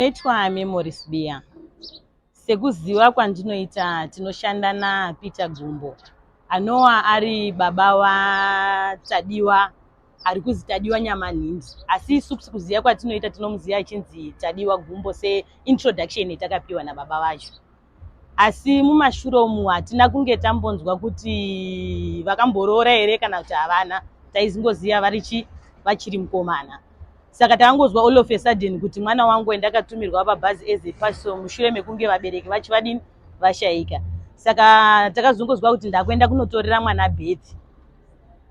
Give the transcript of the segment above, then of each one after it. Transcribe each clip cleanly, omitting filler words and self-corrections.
Ndinoitwa Memory Sibiya. Sekuziva kwandinoita tinoshanda naPeter Gumbo anova ari baba vaTadiwa ari kuzi Tadiwa Nyamanhindi, asi isu kuziva kwatinoita tinomuziva achinzi Tadiwa Gumbo seintroduction yatakapiwa nababa vacho. Asi mumashure umu hatina kunge tambonzwa kuti vakamboroora here kana kuti havana, taizingoziva vari chi vachiri mukomana. Saka takangozwa all of a sudden kuti mwana wangu wendakatumirwa pabhazi as a parcel mushure mekunge vabereki vacho vadini vashaika. Saka takazongozwa kuti ndakuenda kunotorera mwana birth,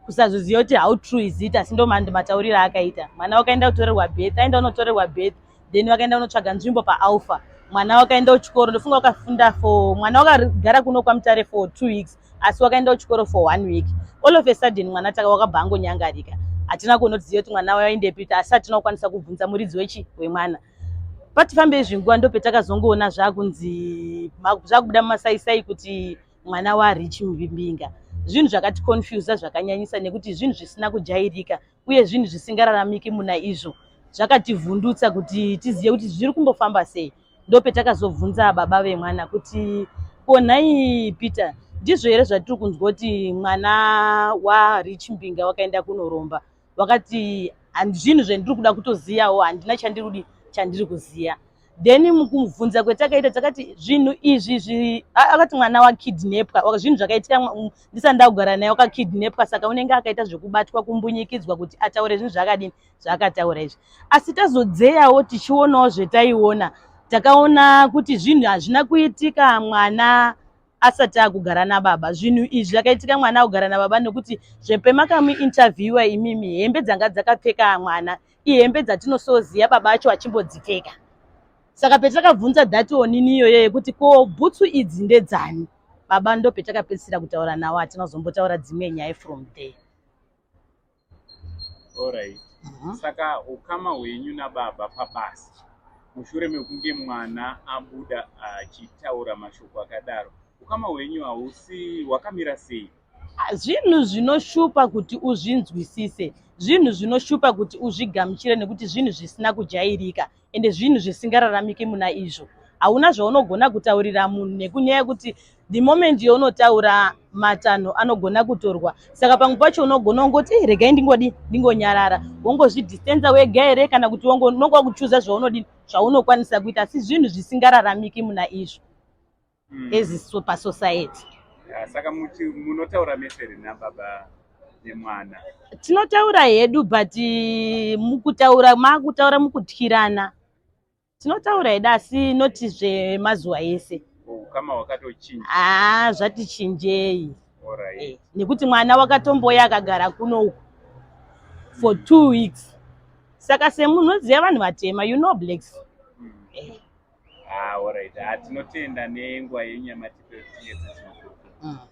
kusazoziva kuti how true is it, asi ndo matauriro aakaita. Mwana wakaenda kutorerwa birth, aenda kunotorerwa birth, then vakaenda kunotsvaga nzvimbo paAlpha. Mwana wakaenda kuchikoro, ndofunga wakafunda for, mwana wakagara kuno kwaMutare for 2 weeks, asi wakaenda kuchikoro for one week. All of a sudden mwana taka wakabva angonyangarika. Hatina kunotiziva kuti mwana waendepi, asi hatina kukwanisa kubvunza muridzi wechi wemwana. Patifambei zvinguva ndopetakazongoona zvakunzi zvakubuda mumasaisai kuti mwana waRich Mbinga. Zvinhu zvakaticonfusa zvakanyanyisa nekuti zvinhu zvisina kujairika uye zvinhu zvisingararamiki muna izvo zvakativhundutsa kuti tizive kuti zviri kumbofamba sei. Ndopetakazobvunza baba vemwana kuti, "Ko nhai Peter, ndizvo here zvatiri kunzwa kuti mwana waRich Mbinga wakaenda kunoromba?" Wakati, "Zvinhu zvendiri kuda kutoziyawo, handina chandiri chandiri kuziya." Then mukubvunza kwetakaita takati zvinhu izvi, akati mwana wakidnapwa. Zvinhu zvakaitika ndisati ndakugara naye, wakakidnapwa, saka unenge akaita zvekubatwa, kumbunyikidzwa kuti ataure zvinhu zvakadini zvaakataura izvi. Asi tazodzeyawo tichionawo zvetaiona, takaona kuti zvinhu hazvina kuitika mwana asati akugara nababa. Zvinhu izvi zvakaitika mwana akugara nababa, nekuti zvepemakamuinterviewa imimi, hembe dzanga dzakapfeka mwana ihembe dzatinosoziva baba acho achimbodzipfeka. Saka petakabvunza that onini iyoyo yekuti, "Ko bhutsu idzi ndedzani, baba?" Ndo petakapedzisira kutaura nawo, hatina kuzombotaura dzimwe nyaya from there. Alright. Saka ukama hwenyu nababa pabasa mushure mekunge mwana abuda achitaura mashoko akadaro, ukama hwenyu hausi hwakamira sei? Zvinhu zvinoshupa kuti uzvinzwisise, zvinhu zvinoshupa kuti uzvigamuchire, nekuti zvinhu zvisina kujairika ende zvinhu zvisingararamiki muna izvo. Hauna zvaunogona kutaurira munhu nekunyaya yekuti the moment yaunotaura matanho anogona kutorwa. Saka pamwe pacho unogona kungoti, "Eh, regai ndingodi ndingonyarara," wongozvidistansa wega here, kana kuti unonga kuchuza zvaunodini zvaunokwanisa kuita, asi zvinhu zvisingararamiki muna izvo as pasociety. Ya, saka munotaura mese here nababa nemwana? Tinotaura hedu, but mukutaura maakutaura mukutyirana. Tinotaura hedu, asi noti zvemazuva ese. Ukama hwakatochinja? Haa, zvati chinjei. Alright. Eh, nekuti mwana wakatomboya akagara kuno uku for 2 weeks, saka semunhu unoziva vanhu vatema, you know blacks. Ah, alright. Ah, tinotenda nenguva yenyu yamatipe kuti tinge tichinokurukura.